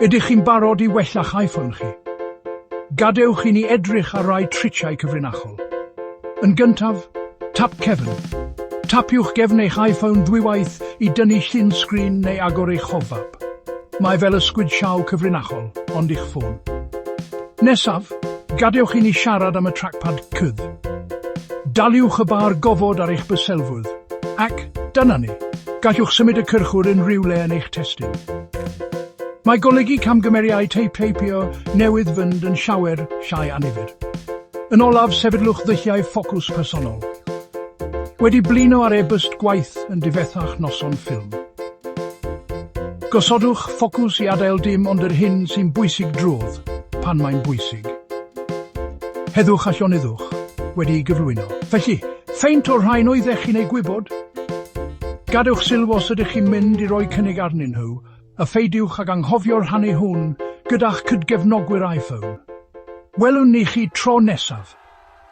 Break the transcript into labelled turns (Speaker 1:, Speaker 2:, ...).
Speaker 1: Ydych chi'n barod i wella'ch iPhone chi? Gadewch i ni edrych ar rai triciau cyfrinachol. Yn gyntaf, tap cefn. Tapiwch gefn eich iPhone ddwywaith i dynnu llun sgrin neu agor eich hofap. Mae fel ysgwyd llaw cyfrinachol, ond i'ch ffôn. Nesaf, gadewch i ni siarad am y trackpad cudd. Daliwch y bar gofod ar eich byselfwyd, ac, dyna ni, gallwch symud y cyrchwr unrhyw le yn eich testun. Mae golygu camgymeriau teipio newydd fynd yn llawer llai annifyr. Yn olaf, sefydlwch ddulliau ffocws personol. Wedi blino ar e-byst gwaith yn difethach noson ffilm. Gosodwch ffocws i adael dim ond yr hyn sy'n bwysig drwodd, pan mae'n bwysig. Heddwch a llonyddwch, wedi'i gyflwyno. Felly, faint o'r rhain oeddech chi'n eu gwybod? Gadewch sylw os ydych chi'n mynd i roi cynnig arnyn nhw, a pheidiwch ag anghofio rhannu hwn gyda'ch cydgefnogwyr iPhone. Welwn ni chi tro nesaf!